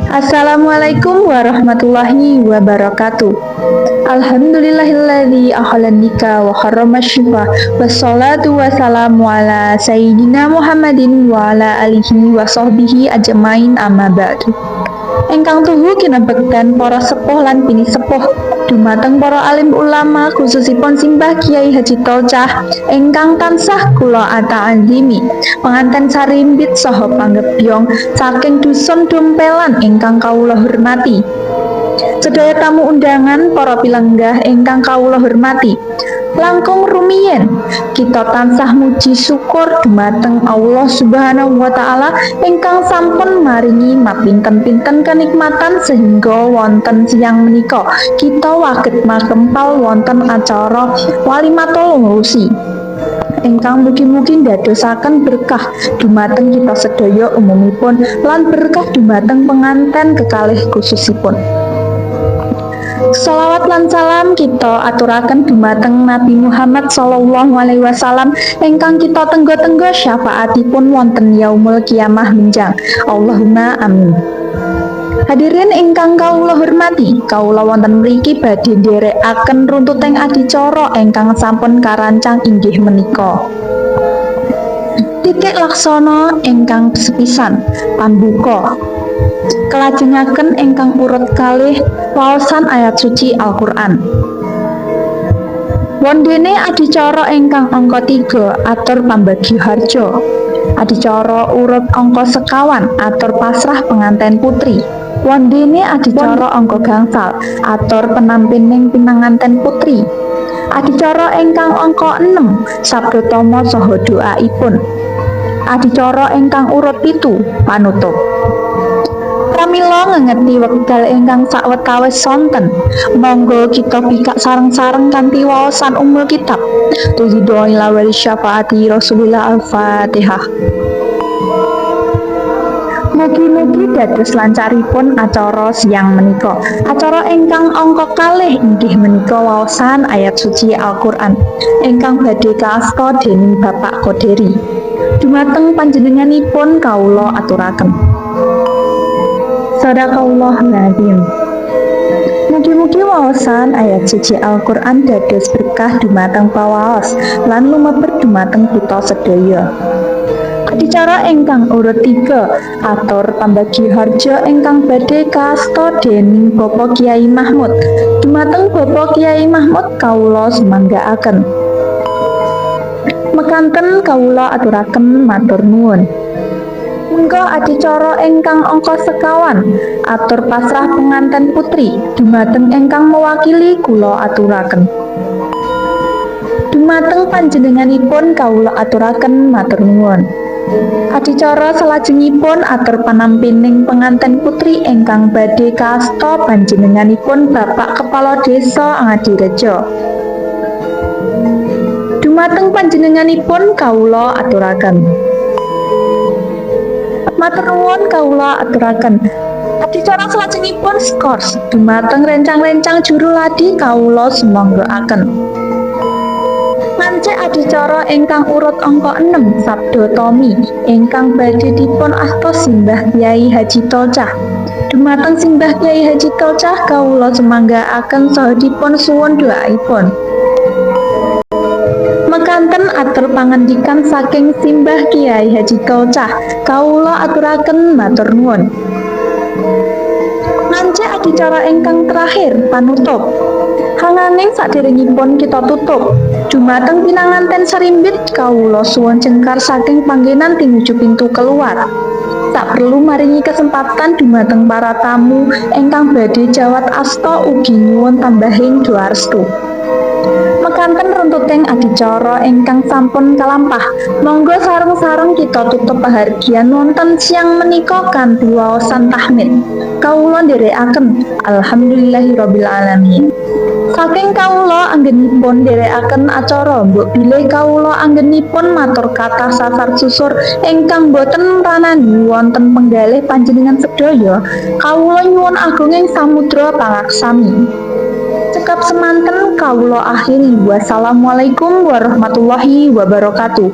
Assalamualaikum warahmatullahi wabarakatuh. Alhamdulillahilladzi ahallan nikah wa harrama syifa, wassalatu wassalamu ala sayyidina Muhammadin wa ala alihi wa sahbihi ajmain, amma ba'du. Ingkang tuhu kinabekten para sepuh lan pinisepuh, dumateng para alim ulama, khususipun Simbah Kiai Haji Tolcah ingkang tansah kula ta'azimi, penganten sarimbit saha panggebyong saking dusun Dompelan ingkang kawula hormati, sedaya tamu undangan, para pilenggah ingkang kawula hormati. Langkung rumiyin kita tansah muji syukur dumateng Allah Subhanahu wa Taala ingkang sampun maringi mapinten-pinten kenikmatan sehingga wonten siang menika kita waget makempal wonten acara walimatul urusi ingkang mugi-mugi ndadosaken berkah dumateng kita sedaya umumipun lan berkah dumateng penganten kekalih khususipun. Salawat lan salam kita aturaken dumateng Nabi Muhammad sallallahu alaihi wasallam ingkang kita tenggo-tenggo syafaatipun wonten yaumul kiamah menjang. Allahumma amin. Hadirin ingkang kawula hormati, kawula wonten mriki badhe nderekaken runtuting adicara ingkang sampun karancang, inggih menika. Titik laksana ingkang sepisan, pambuka. Kelajengaken ingkang urut 2, waosan ayat suci Al-Qur'an. Wondene adicara ingkang angka 3, atur pambagya harja. Adicara urut angka 5, atur pasrah penganten putri. Wondene adicara angka 0, atur penampining pinanganten putri. Adicara ingkang angka 6, sabda tama saha doaipun. Adicara ingkang urut 7, panutup. Pramila ngengeti wekdal ingkang sawetawis sonten, monggo kita bikak sareng-sareng kanthi waosan Ummul Kitab. Tuzi ila wali syafaati Rasulillah. Al-Fatihah. Mugi-mugi dados lancaripun acara siang menika. Acara ingkang angka 2 inggih menika waosan ayat suci Al-Qur'an ingkang badhe kaasta dening Bapak Koderi. Dumateng panjenenganipun kawula aturaken. Sadaqallahul azim. Mugi-mugi waosan ayat suci Al-Qur'an dados berkah dumateng pawaos lan lumeber dumateng kita sedaya. Adicara ingkang urut 3, atur pambagi harja ingkang badhe kaasta dening Bapak Kiai Mahmud. Dumateng Bapak Kiai Mahmud kawula sumanggaaken. Mekanten kawula aturaken matur nuwun. Mengko adicara ingkang angka 5, atur pasrah penganten putri, dumateng ingkang mewakili kula aturaken. Dumateng panjenenganipun kawula aturaken matur nuwun. Adicara salajengipun atur panampining penganten putri ingkang badhe kaasta panjenenganipun Bapak Kepala Desa Ngadirejo. Dumateng panjenenganipun kawula aturaken. Matur nuwun kawula aturaken. Adicara salajengipun skors dumateng rencang-rencang juru ladi kawula sumanggaaken. Ngancik adicara ingkang urut angka 6, Sabda Tomi ingkang badhe dipun asta Simbah Kyai Haji Tolcah. Dumateng Simbah Kyai Haji Tolcah kawula sumanggaaken saha dipun suwun doaipun. Mekanten atur pangandikan saking Simbah Kyai Haji Tolcah kawula aturaken matur nuwun. Ngancik adicara ingkang terakhir, panutup. Hanganing saderengipun kita tutup, dumateng pinanganten sarimbit kawula suwun jengkar saking panggenan tinuju pintu keluar. Tak perlu maringi kesempatan dumateng para tamu ingkang badhe jawat asta ugi nyuwun tambahing doa restu. Mekanten runtuting adicara ingkang sampun kalampah. Monggo sareng-sareng kita tutup pahargyan wonten siang menika kanthi waosan tahmid. Kawula nderekaken, alhamdulillahirabbil alamin. Saking kawula anggenipun nderekaken acara, mbok bilih kawula anggenipun matur kathah sasar susur ingkang boten mranani wonten penggalih panjenengan sedaya, kawula nyuwun agunging samudra pangaksami. Cekap semanten kawula akhiri, wassalamualaikum warahmatullahi wabarakatuh.